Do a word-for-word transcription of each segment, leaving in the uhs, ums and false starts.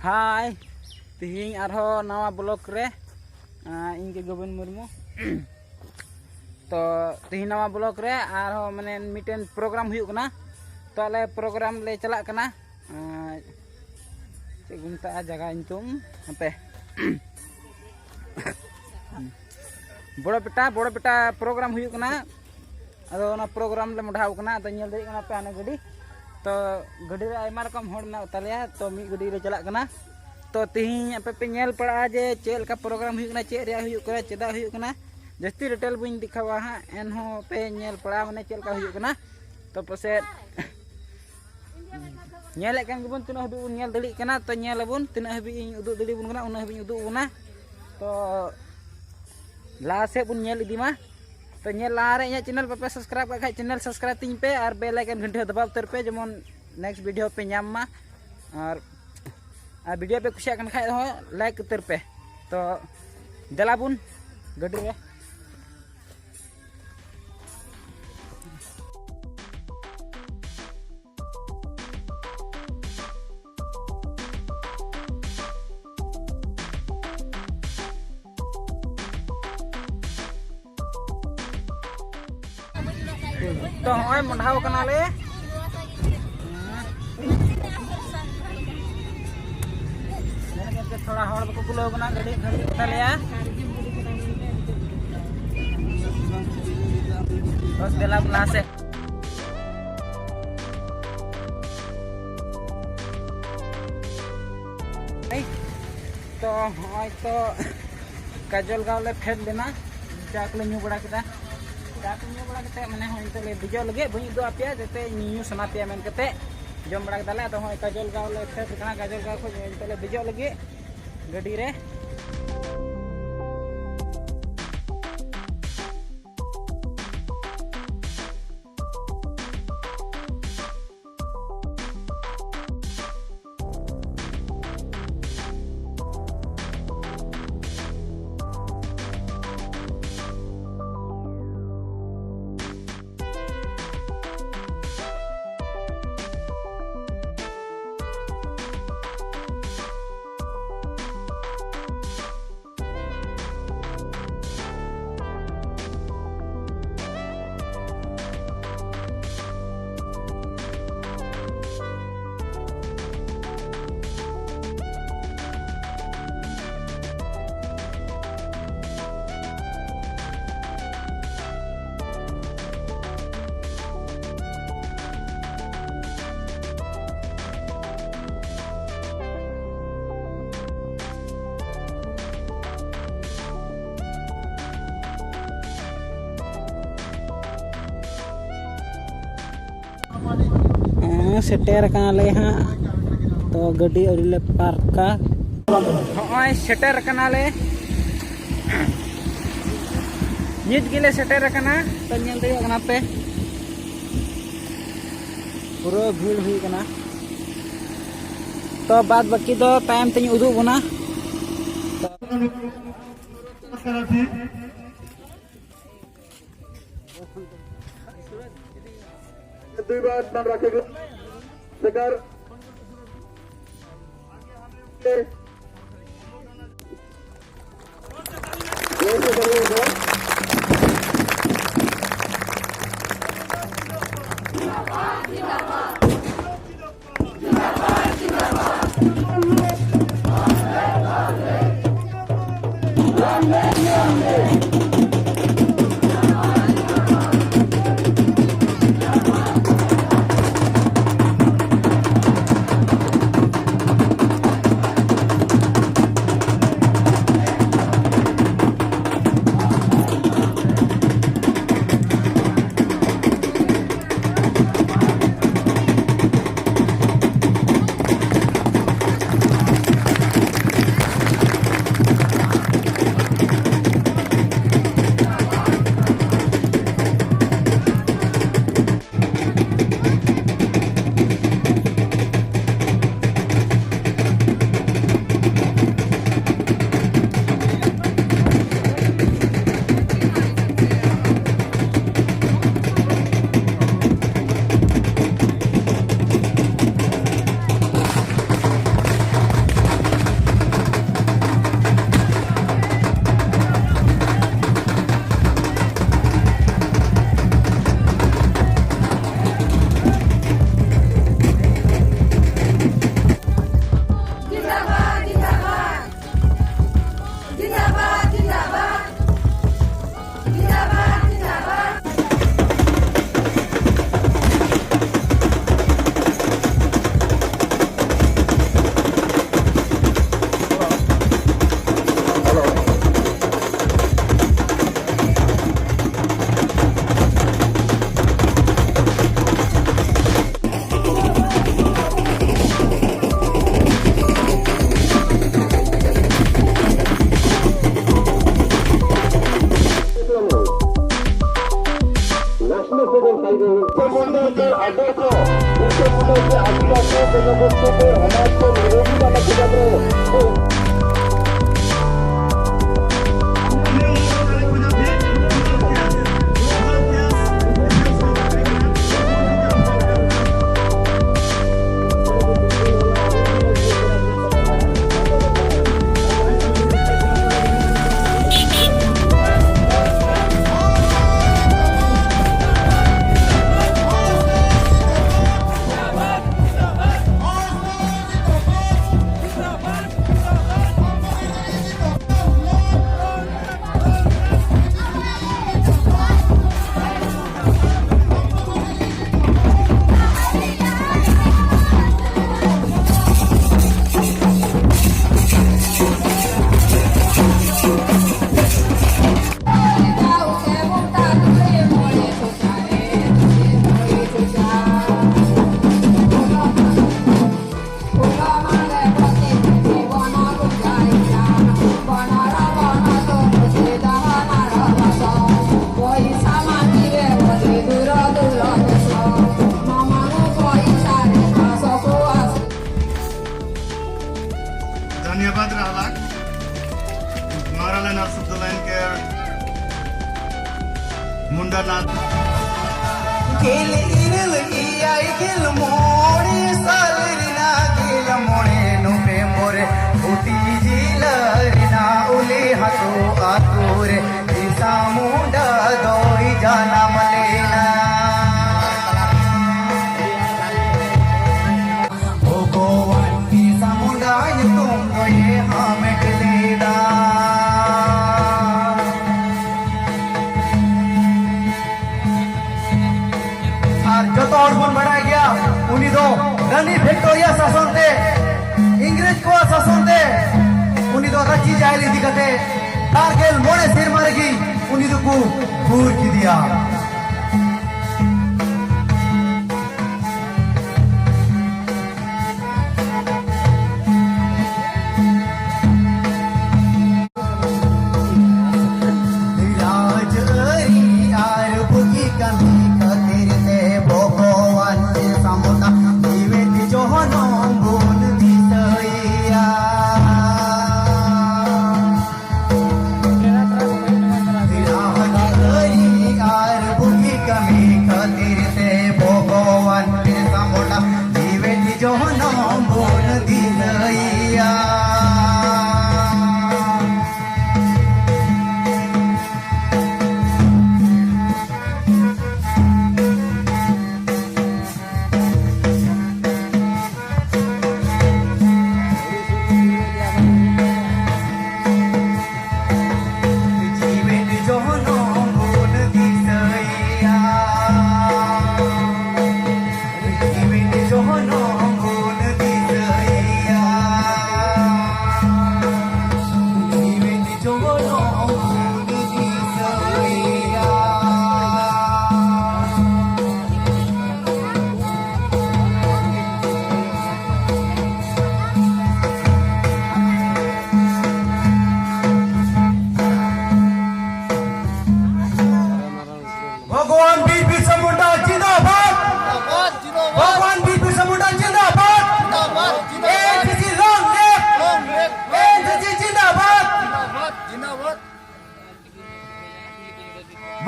ᱦᱟᱭ, ᱛᱤᱦᱤᱧ ᱟᱨᱦᱚᱸ ᱱᱟᱣᱟ ᱵᱞᱚᱜ ᱨᱮ, ᱟᱸ, ᱤᱧ ᱜᱮ ᱜᱳᱵᱤᱱ ᱢᱩᱨᱢᱩ᱾ ᱛᱚ, ᱛᱤᱦᱤᱧ ᱱᱟᱣᱟ ᱵᱞᱚᱜ ᱨᱮ ᱟᱨᱦᱚᱸ ᱢᱟᱱᱮ ᱢᱤᱫᱴᱮᱱ ᱯᱨᱳᱜᱨᱟᱢ ᱦᱩᱭᱩᱜ ᱠᱟᱱᱟ᱾ ᱛᱚ, ᱟᱞᱮ ᱯᱨᱳᱜᱨᱟᱢ ᱞᱮ ᱪᱟᱞᱟᱜ ᱠᱟᱱᱟ᱾ ᱟᱸ, ᱪᱮᱫ ᱠᱚ ᱢᱮᱛᱟᱜᱼᱟ ᱡᱟᱭᱜᱟ ᱧᱩᱛᱩᱢ? ᱦᱟᱯᱮ᱾ ᱵᱚᱲᱚ ᱯᱮᱴᱟ, ᱵᱚᱲᱚ ᱯᱮᱴᱟ ᱯᱨᱳᱜᱨᱟᱢ ᱦᱩᱭᱩᱜ ᱠᱟᱱᱟ᱾ ᱟᱫᱚ ᱚᱱᱟ ᱯᱨᱳᱜᱨᱟᱢ ᱞᱮ ᱢᱚᱰᱷᱟᱣ ᱠᱟᱱᱟ᱾ ᱟᱫᱚ ᱧᱮᱞ ᱫᱟᱲᱮᱭᱟᱜ ᱠᱟᱱᱟ ᱯᱮ ᱦᱟᱱᱮ ᱜᱟᱹᱰᱤ᱾ ᱛᱚ ᱜᱟᱹᱰᱤ ᱨᱮ ᱟᱭᱢᱟ ᱨᱚᱠᱚᱢ ᱦᱚᱲ ᱢᱮᱱᱟᱜ ᱠᱚ ᱛᱟᱞᱮᱭᱟ᱾ ᱛᱚ ᱢᱤᱫ ᱜᱟᱹᱰᱤ ᱨᱮ ᱪᱟᱞᱟᱜ ᱠᱟᱱᱟ᱾ ᱛᱚ ᱛᱤᱦᱤᱧ ᱟᱯᱮ ᱯᱮ ᱧᱮᱞ ᱯᱟᱲᱟᱜᱼᱟ ᱡᱮ ᱪᱮᱫ ᱞᱮᱠᱟ ᱯᱨᱳᱜᱨᱟᱢ ᱦᱩᱭᱩᱜ ᱠᱟᱱᱟ, ᱪᱮᱫ ᱨᱮᱭᱟᱜ ᱦᱩᱭᱩᱜ ᱠᱟᱱᱟ, ᱪᱮᱫᱟᱜ ᱦᱩᱭᱩᱜ ᱠᱟᱱᱟ᱾ ᱡᱟᱹᱥᱛᱤ ᱰᱤᱴᱮᱞ ᱵᱟᱹᱧ ᱫᱮᱠᱷᱟᱣᱟ ᱦᱟᱸᱜ, ᱮᱱᱦᱚᱸ ᱯᱮ ᱧᱮᱞ ᱯᱟᱲᱟᱜᱼᱟ ᱢᱟᱱᱮ ᱪᱮᱫ ᱞᱮᱠᱟ ᱦᱩᱭᱩᱜ ᱠᱟᱱᱟ᱾ ᱛᱚ ᱯᱟᱥᱮᱡ ᱧᱮᱞᱮᱫ ᱠᱟᱱ ᱜᱮᱵᱚᱱ ᱛᱤᱱᱟᱹᱜ ᱦᱟᱹᱵᱤᱡ ᱵᱚᱱ ᱧᱮᱞ ᱫᱟᱲᱮᱭᱟᱜ ᱠᱟᱱᱟ᱾ ᱛᱚ ᱧᱮᱞ ᱟᱵᱚᱱ ᱛᱤᱱᱟᱹᱜ ᱦᱟᱹᱵᱤᱡ ᱤᱧ ᱩᱫᱩᱜ ᱫᱟᱲᱮᱭᱟᱵᱚᱱ ᱠᱟᱱᱟ, ᱩᱱᱟᱹᱜ ᱦᱟᱹᱵᱤᱡ ᱤᱧ ᱩᱫᱩᱜ ᱟᱵᱚᱱᱟ᱾ ᱛᱚ ᱞᱟᱦᱟ ᱥᱮᱫ ᱵᱚᱱ ᱧᱮᱞ ᱤᱫᱤ ᱢᱟ᱾ ᱛᱚ ᱧᱮᱞ ᱞᱟᱦᱟ ᱨᱮ ᱤᱧᱟᱹᱜ ᱪᱮᱱᱮᱞ ᱵᱟᱯᱮ ᱥᱟᱵᱥᱠᱨᱟᱭᱤᱵ ᱠᱟᱜ ᱠᱷᱟᱡ ᱪᱮᱱᱮᱞ ᱥᱟᱵᱥᱠᱨᱟᱭᱤᱵ ᱛᱤᱧ ᱯᱮ ᱟᱨ ᱵᱮᱞ ᱟᱭᱠᱚᱱ ᱜᱷᱟᱹᱱᱴᱤ ᱦᱚᱸ ᱫᱟᱵᱟᱣ ᱩᱛᱟᱹᱨ ᱯᱮ, ᱡᱮᱢᱚᱱ ᱱᱮᱠᱥᱴ ᱵᱷᱤᱰᱤᱭᱳ ᱯᱮ ᱧᱟᱢ ᱢᱟ᱾ ᱟᱨ, ᱟᱨ ᱵᱷᱤᱰᱤᱭᱳ ᱯᱮ ᱠᱩᱥᱤᱭᱟᱜ ᱠᱟᱱ ᱠᱷᱟᱡ ᱦᱚᱸ ᱞᱟᱭᱤᱠ ᱩᱛᱟᱹᱨ ᱯᱮ᱾ ᱛᱚ ᱫᱮᱞᱟ ᱵᱚᱱ ᱜᱟᱹᱰᱤ ᱨᱮ᱾ ᱛᱚ ᱦᱚᱸᱜᱼᱚᱭ ᱢᱚᱰᱷᱟᱣ ᱠᱟᱱᱟᱞᱮ᱾ ᱛᱷᱚᱲᱟ ᱦᱚᱲ ᱵᱟᱠᱚ ᱠᱩᱞᱟᱹᱣ ᱠᱟᱱᱟ, ᱜᱟᱹᱰᱤ ᱜᱷᱟᱹᱲᱤ ᱠᱚ ᱛᱟᱞᱮᱭᱟ᱾ ᱵᱟᱥ ᱫᱮᱞᱟ ᱞᱟᱦᱟ ᱥᱮᱫ᱾ ᱛᱚ ᱦᱚᱸᱜᱼᱚᱭ ᱛᱚ ᱠᱟᱡᱚᱞ ᱜᱟᱶ ᱞᱮ ᱯᱷᱮᱰ ᱞᱮᱱᱟ, ᱪᱟ ᱠᱚᱞᱮ ᱧᱩ ᱵᱟᱲᱟ ᱠᱮᱫᱟ᱾ ᱪᱟ ᱠᱚ ᱧᱩ ᱵᱟᱲᱟ ᱠᱟᱛᱮ ᱢᱟᱱᱮ ᱦᱚᱸᱜᱼᱚᱭ ᱱᱤᱛᱚᱜ ᱞᱮ ᱫᱮᱡᱚᱜ ᱞᱟᱹᱜᱤᱫ, ᱵᱟᱹᱧ ᱩᱫᱩᱜ ᱟᱯᱮᱭᱟ ᱡᱟᱛᱮ ᱧᱩ ᱥᱟᱱᱟ ᱯᱮᱭᱟ ᱢᱮᱱ ᱠᱟᱛᱮ ᱡᱚᱢ ᱵᱟᱲᱟ ᱠᱮᱫᱟᱞᱮ᱾ ᱟᱫᱚ ᱦᱚᱸᱜᱼᱚᱭ ᱠᱟᱡᱚᱞ ᱜᱟᱶ ᱞᱮ ᱯᱷᱮᱰ ᱠᱟᱱᱟ, ᱠᱟᱡᱚᱞ ᱜᱟᱶ ᱠᱷᱚᱱ ᱱᱤᱛᱚᱜ ᱞᱮ ᱫᱮᱡᱚᱜ ᱞᱟᱹᱜᱤᱫ ᱜᱟᱹᱰᱤ ᱨᱮ᱾ ᱦᱮᱸ, ᱥᱮᱴᱮᱨ ᱟᱠᱟᱱᱟᱞᱮ ᱦᱟᱸᱜ᱾ ᱛᱚ ᱜᱟᱹᱰᱤ ᱟᱹᱣᱨᱤ ᱞᱮ ᱯᱟᱨᱠᱟ᱾ ᱱᱚᱜᱼᱚᱭ ᱥᱮᱴᱮᱨ ᱟᱠᱟᱱᱟᱞᱮ, ᱱᱤᱛ ᱜᱮᱞᱮ ᱥᱮᱴᱮᱨ ᱟᱠᱟᱱᱟ᱾ ᱛᱚ ᱧᱮᱞ ᱫᱟᱲᱮᱭᱟᱜ ᱠᱟᱱᱟ ᱯᱮ, ᱯᱩᱨᱟᱹ ᱵᱷᱤᱲ ᱦᱩᱭ ᱟᱠᱟᱱᱟ᱾ ᱛᱚ ᱵᱟᱫ ᱵᱟᱹᱠᱤ ᱫᱚ ᱛᱟᱭᱚᱢ ᱛᱮᱧ ᱩᱫᱩᱜ ᱵᱚᱱᱟ᱾ दुई बार नाम रखेगा। सरकार। ᱫᱷᱚᱱᱭᱚᱵᱟᱫ ᱨᱟᱦᱞᱟ᱾ ᱱᱚᱣᱟ ᱨᱟᱦᱞᱟ ᱱᱟᱨᱥᱩᱫ ᱫᱚ ᱞᱟᱭᱤᱱ ᱠᱮ ᱢᱩᱱᱰᱟ ᱱᱟᱨ᱾ ᱜᱮᱞ ᱤᱨᱟᱹᱞ ᱮᱭᱟᱭ ᱜᱮᱞ ᱢᱚᱬᱮ ᱥᱟᱞ ᱨᱮᱱᱟᱜ ᱜᱮᱞ ᱢᱚᱬᱮ ᱱᱚᱵᱷᱮᱢᱵᱚᱨ ᱯᱩᱛᱤ ᱡᱤᱞᱟᱹ ᱨᱮᱱᱟᱜ ᱩᱞᱤ ᱦᱟᱹᱛᱩ ᱟᱹᱛᱩ ᱨᱮ ᱵᱤᱨᱥᱟ ᱢᱩᱱᱰᱟ ᱫᱚᱭ ᱡᱟᱱᱟᱢ ᱞᱮᱱᱟ᱾ ᱵᱷᱚᱜᱚᱵᱟᱱ ᱵᱤᱨᱥᱟ ᱢᱩᱱᱰᱟ ᱧᱩᱛᱩᱢ ᱫᱚᱭ ᱦᱟᱢᱮᱴ ᱞᱮᱫᱟ᱾ ᱟᱨ ᱡᱚᱛᱚ ᱦᱚᱲ ᱵᱚᱱ ᱵᱟᱲᱟᱭ ᱜᱮᱭᱟ, ᱩᱱᱤ ᱫᱚ ᱨᱟᱱᱤ ᱵᱷᱤᱠᱴᱳᱨᱤᱭᱟ ᱥᱟᱥᱚᱱ ᱛᱮ, ᱤᱝᱨᱮᱡᱽ ᱠᱚᱣᱟᱜ ᱥᱟᱥᱚᱱ ᱛᱮ, ᱩᱱᱤ ᱫᱚ ᱨᱟᱸᱪᱤ ᱡᱟᱦᱮᱨ ᱤᱫᱤ ᱠᱟᱛᱮ ᱵᱟᱨ ᱜᱮᱞ ᱢᱚᱬᱮ ᱥᱮᱨᱢᱟ ᱨᱮᱜᱮ ᱩᱱᱤ ᱫᱚᱠᱚ ᱜᱩᱨ ᱠᱮᱫᱮᱭᱟ᱾ ᱨᱟᱡᱽᱟᱹᱨᱤ ᱟᱨ ᱵᱩᱜᱤ ᱠᱟᱹᱢᱤ ᱠᱷᱟᱹᱛᱤᱨ ᱛᱮ ᱵᱷᱚᱜᱚᱵᱟᱱ ᱵᱤᱨᱥᱟ ᱢᱩᱱᱰᱟ ᱡᱤᱣᱮᱫ ᱡᱚᱱᱚᱢ ᱵᱚᱱ ᱫᱤᱥᱟᱹᱭᱟ᱾ ᱨᱟᱡᱽᱟᱹᱨᱤ ᱟᱨ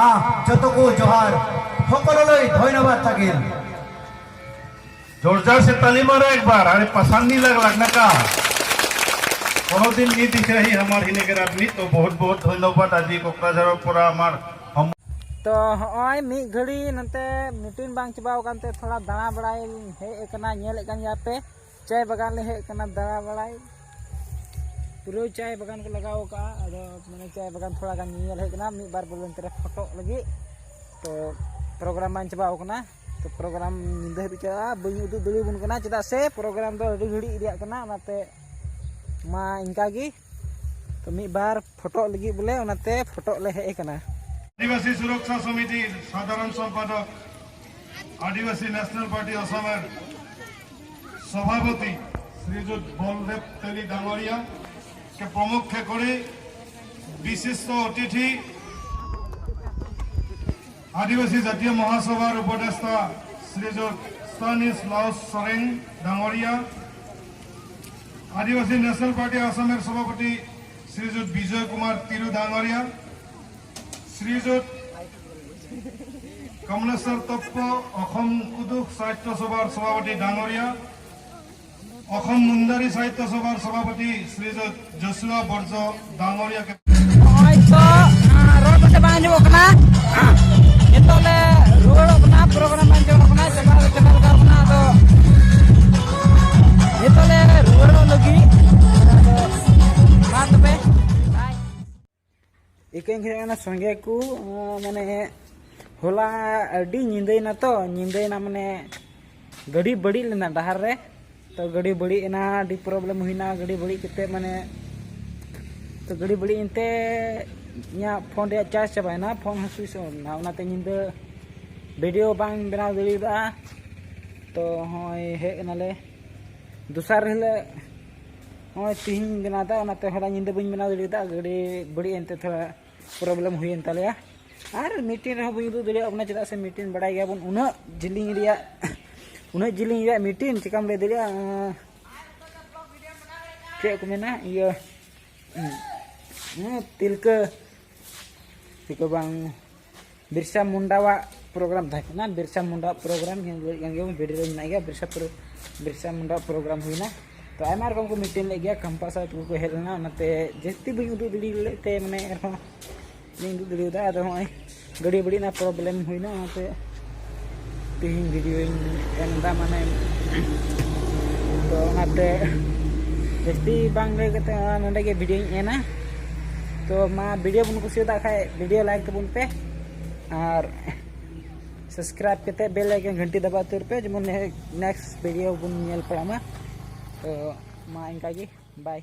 আহ, যতকু জোহার, সকললৈ ধন্যবাদ থাকিল। जोरदार से ताली मारो एक बार। अरे पसंद नहीं लग लगना का। कोनो दिन नहीं दिख रही हमार हिनेगर आदमी। तो बहुत बहुत धन्यवाद। আজি কোকরাঝারর পরা আমার। তো ᱦᱚᱸᱜᱼᱚᱭ ᱢᱤᱫ ᱜᱷᱟᱹᱲᱤ ᱱᱚᱛᱮ ᱢᱤᱴᱤᱝ ᱵᱟᱝ ᱪᱟᱵᱟᱣ ᱟᱠᱟᱱᱛᱮ ᱛᱷᱚᱲᱟ ᱫᱟᱬᱟ ᱵᱟᱲᱟᱭ ᱦᱮᱡ ᱟᱠᱟᱱᱟ᱾ ᱧᱮᱞᱮᱫ ᱠᱟᱱ ᱜᱮᱭᱟ ᱯᱮ, ᱪᱟᱭ ᱵᱟᱜᱟᱱ ᱞᱮ ᱦᱮᱡ ᱟᱠᱟᱱᱟ ᱫᱟᱬᱟ ᱵᱟᱲᱟᱭ᱾ ᱯᱩᱨᱟᱹ ᱪᱟᱭ ᱵᱟᱜᱟᱱ ᱠᱚ ᱞᱟᱜᱟᱣ ᱟᱠᱟᱫᱼᱟ᱾ ᱟᱫᱚ ᱢᱟᱱᱮ ᱪᱟᱭ ᱵᱟᱜᱟᱱ ᱛᱷᱚᱲᱟ ᱜᱟᱱ ᱧᱮᱧᱮᱞ ᱦᱮᱡ ᱟᱠᱟᱱᱟ, ᱢᱤᱫ ᱵᱟᱨ ᱵᱚᱞᱮ ᱱᱚᱛᱮ ᱨᱮ ᱯᱷᱳᱴᱳᱜ ᱞᱟᱹᱜᱤᱫ᱾ ᱛᱚ ᱯᱨᱳᱜᱨᱟᱢ ᱵᱟᱝ ᱪᱟᱵᱟᱣ ᱟᱠᱟᱱᱟ᱾ ᱛᱚ ᱯᱨᱳᱜᱨᱟᱢ ᱧᱤᱫᱟᱹ ᱦᱟᱹᱵᱤᱡ ᱪᱟᱞᱟᱜᱼᱟ, ᱵᱟᱹᱧ ᱩᱫᱩᱜ ᱫᱟᱲᱮᱭᱟᱵᱚᱱ ᱠᱟᱱᱟ, ᱪᱮᱫᱟᱜ ᱥᱮ ᱯᱨᱳᱜᱨᱟᱢ ᱫᱚ ᱟᱹᱰᱤ ᱜᱷᱟᱹᱲᱤᱡ ᱨᱮᱭᱟᱜ ᱠᱟᱱᱟ᱾ ᱚᱱᱟᱛᱮ ᱢᱟ ᱤᱱᱠᱟ ᱜᱮ᱾ ᱛᱚ ᱢᱤᱫ ᱵᱟᱨ ᱯᱷᱳᱴᱳᱜ ᱞᱟᱹᱜᱤᱫ ᱵᱚᱞᱮ, ᱚᱱᱟᱛᱮ ᱯᱷᱳᱴᱳᱜ ᱞᱮ ᱦᱮᱡ ᱟᱠᱟᱱᱟ᱾ আদিবাসী সুরক্ষা সমিতির সাধারণ সম্পাদক, আদিবাসী ন্যাশনাল পার্টি অসমের সভাপতি শ্রীযুত বলদেব তেলী ডাঙরিয়াকে প্রমুখ করে বিশিষ্ট অতিথি আদিবাসী জাতীয় মহাসভার উপদেষ্টা শ্রীযুত স্তানিস লাউস সরেং ডাঙরিয়া, আদিবাসী ন্যাশনাল পার্টি আসামের সভাপতি শ্রীযুত বিজয় কুমার তিরু ডাঙরিয়া, শ্রীযুত কমলেশ্বৰ তপ্প অসম কুদুখ সাহিত্য সভাৰ সভাপতি ডাঙৰীয়া, অসম মুণ্ডাৰী সাহিত্য সভাৰ সভাপতি শ্ৰীযুত যশোৱা বৰ্জ ডাঙৰীয়াকে। ᱦᱚᱸᱜᱼᱚᱭ ᱛᱚ, ᱟᱸ, ᱨᱚᱲ ᱯᱟᱥᱮ ᱵᱟᱝ ᱟᱸᱡᱚᱢᱚᱜ ᱠᱟᱱᱟ᱾ ᱱᱤᱛᱚᱜ ᱞᱮ ᱨᱩᱣᱟᱹᱲᱚᱜ ᱠᱟᱱᱟ, ᱯᱨᱳᱜᱨᱟᱢ ᱵᱟᱝ ᱟᱸᱡᱚᱢᱚᱜ ᱠᱟᱱᱟ, ᱪᱟᱵᱟ, ᱪᱟᱵᱟ ᱞᱮᱠᱟ ᱠᱟᱱᱟ᱾ ᱟᱫᱚ ᱱᱤᱛᱚᱜ ᱞᱮ ᱨᱩᱣᱟᱹᱲᱚᱜ ᱞᱟᱹᱜᱤᱫ᱾ ᱟᱫᱚ ᱢᱟ ᱛᱚᱵᱮ, ᱵᱟᱭ᱾ ᱤᱠᱟᱹᱧ ᱠᱷᱚᱡ ᱚᱱᱟ ᱥᱚᱸᱜᱮ ᱠᱚ, ᱟᱸ, ᱢᱟᱱᱮ ᱦᱚᱞᱟ ᱟᱹᱰᱤ ᱧᱤᱫᱟᱹᱭᱮᱱᱟ ᱛᱚ, ᱧᱤᱫᱟᱹᱭᱮᱱᱟ ᱢᱟᱱᱮ ᱜᱟᱹᱰᱤ ᱵᱟᱹᱲᱤᱡ ᱞᱮᱱᱟ ᱰᱟᱦᱟᱨ ᱨᱮ᱾ ᱛᱚ ᱜᱟᱹᱰᱤ ᱵᱟᱹᱲᱤᱡ ᱮᱱᱟ, ᱟᱹᱰᱤ ᱯᱨᱚᱵᱞᱮᱢ ᱦᱩᱭᱱᱟ ᱜᱟᱹᱰᱤ ᱵᱟᱹᱲᱤᱡ ᱠᱟᱛᱮ ᱢᱟᱱᱮ᱾ ᱛᱚ ᱜᱟᱹᱰᱤ ᱵᱟᱹᱲᱤᱡ ᱮᱱᱛᱮ ᱤᱧᱟᱹᱜ ᱯᱷᱳᱱ ᱨᱮᱭᱟᱜ ᱪᱟᱨᱡᱽ ᱪᱟᱵᱟᱭᱮᱱᱟ, ᱯᱷᱳᱱ ᱦᱚᱸ ᱥᱩᱭᱤᱪ ᱚᱯᱷ ᱮᱱᱟ, ᱚᱱᱟᱛᱮ ᱧᱤᱫᱟᱹ ᱵᱷᱤᱰᱤᱭᱳ ᱵᱟᱝ ᱵᱮᱱᱟᱣ ᱫᱟᱲᱮᱭᱟᱫᱟ᱾ ᱛᱚ ᱦᱚᱸᱜᱼᱚᱭ ᱦᱮᱡ ᱮᱱᱟᱞᱮ ᱫᱚᱥᱟᱨ ᱦᱤᱞᱳᱜ, ᱦᱚᱸᱜᱼᱚᱭ ᱛᱤᱦᱤᱧ ᱵᱮᱱᱟᱣ ᱮᱫᱟ, ᱚᱱᱟᱛᱮ ᱦᱚᱞᱟ ᱧᱤᱫᱟᱹ ᱵᱟᱹᱧ ᱵᱮᱱᱟᱣ ᱫᱟᱲᱮᱭᱟᱫᱟ, ᱜᱟᱹᱰᱤ ᱵᱟᱹᱲᱤᱡ ᱮᱱᱛᱮ ᱛᱷᱚᱲᱟ ᱯᱨᱚᱵᱞᱮᱢ ᱦᱩᱭᱮᱱ ᱛᱟᱞᱮᱭᱟ᱾ ᱟᱨ ᱢᱤᱴᱤᱝ ᱨᱮᱦᱚᱸ ᱵᱟᱹᱧ ᱩᱫᱩᱜ ᱫᱟᱲᱮᱭᱟᱜ ᱠᱟᱱᱟ, ᱪᱮᱫᱟᱜ ᱥᱮ ᱢᱤᱴᱤᱝ ᱵᱟᱲᱟᱭ ᱜᱮᱭᱟᱵᱚᱱ, ᱩᱱᱟᱹᱜ ᱡᱤᱞᱤᱧ ᱨᱮᱭᱟᱜ, ᱩᱱᱟᱹᱜ ᱡᱤᱞᱤᱧ ᱨᱮᱭᱟᱜ ᱢᱤᱴᱤᱝ ᱪᱮᱠᱟᱢ ᱞᱟᱹᱭ ᱫᱟᱲᱮᱭᱟᱜᱼᱟ? ᱪᱮᱫ ᱠᱚ ᱢᱮᱱᱟ, ᱤᱭᱟᱹ, ᱦᱩᱸ, ᱛᱤᱞᱠᱟᱹ, ᱛᱤᱞᱠᱟᱹ ᱵᱟᱝ, ᱵᱤᱨᱥᱟ ᱢᱩᱱᱰᱟᱣᱟᱜ ᱯᱨᱳᱜᱨᱟᱢ ᱛᱟᱦᱮᱸ ᱠᱟᱱᱟ᱾ ᱵᱤᱨᱥᱟ ᱢᱩᱱᱰᱟᱣᱟᱜ ᱯᱨᱳᱜᱨᱟᱢ ᱧᱮᱞ ᱫᱟᱲᱮᱭᱟᱜ ᱠᱟᱱ ᱜᱮᱭᱟ, ᱵᱷᱤᱰᱤᱭᱳ ᱨᱮ ᱢᱮᱱᱟᱜ ᱜᱮᱭᱟ᱾ ᱵᱤᱨᱥᱟ ᱯᱨᱳ- ᱵᱤᱨᱥᱟ ᱢᱩᱱᱰᱟᱣᱟᱜ ᱯᱨᱳᱜᱨᱟᱢ ᱦᱩᱭᱱᱟ᱾ ᱛᱚ ᱟᱭᱢᱟ ᱨᱚᱠᱚᱢ ᱠᱚ ᱢᱤᱴᱤᱝ ᱞᱮᱫ ᱜᱮᱭᱟ, ᱠᱷᱟᱢᱯᱟ ᱥᱟᱶ ᱛᱮᱠᱚ ᱦᱮᱡ ᱞᱮᱱᱟ, ᱚᱱᱟᱛᱮ ᱡᱟᱹᱥᱛᱤ ᱵᱟᱹᱧ ᱩᱫᱩᱜ ᱫᱟᱲᱮ ᱞᱮᱫ ᱛᱮ, ᱢᱟᱱᱮ ᱮᱱᱨᱮᱦᱚᱸ ᱵᱟᱹᱧ ᱩᱫᱩᱜ ᱫᱟᱲᱮᱭᱟᱫᱟ᱾ ᱟᱫᱚ ᱦᱚᱸᱜᱼᱚᱭ ᱜᱟᱹᱰᱤ ᱵᱟᱹᱲᱤᱡ ᱨᱮᱱᱟᱜ ᱯᱨᱚᱵᱞᱮᱢ ᱦᱩᱭᱱᱟ, ᱚᱱᱟᱛᱮ ᱛᱮᱦᱮᱧ ᱵᱷᱤᱰᱤᱭᱳᱧ ᱮᱢ ᱮᱫᱟ, ᱢᱟᱱᱮ᱾ ᱛᱚ ᱚᱱᱟᱛᱮ ᱡᱟᱹᱥᱛᱤ ᱵᱟᱝ ᱞᱟᱹᱭ ᱠᱟᱛᱮ ᱱᱚᱰᱮ ᱜᱮ ᱵᱷᱤᱰᱤᱭᱳᱧ ᱮᱱᱟ᱾ ᱛᱚ ᱢᱟ, ᱵᱷᱤᱰᱤᱭᱳ ᱵᱚᱱ ᱠᱩᱥᱤᱭᱟᱫᱟ ᱠᱷᱟᱡ ᱵᱷᱤᱰᱤᱭᱳ ᱞᱟᱭᱤᱠ ᱛᱟᱵᱚᱱ ᱯᱮ, ᱟᱨ ᱥᱟᱵᱥᱠᱨᱟᱭᱤᱵ ᱠᱟᱛᱮ ᱵᱮᱞ ᱟᱭᱠᱚᱱ ᱜᱷᱟᱱᱴᱤ ᱫᱟᱵᱟᱣ ᱩᱛᱟᱹᱨ ᱯᱮ, ᱡᱮᱢᱚᱱ ᱱᱮᱠᱥᱴ ᱵᱷᱤᱰᱤᱭᱳ ᱵᱚᱱ ᱧᱮᱞ ᱯᱟᱲᱟᱜ ᱢᱟ᱾ ᱛᱚ ᱢᱟ ᱤᱱᱠᱟ ᱜᱮ, ᱵᱟᱭ᱾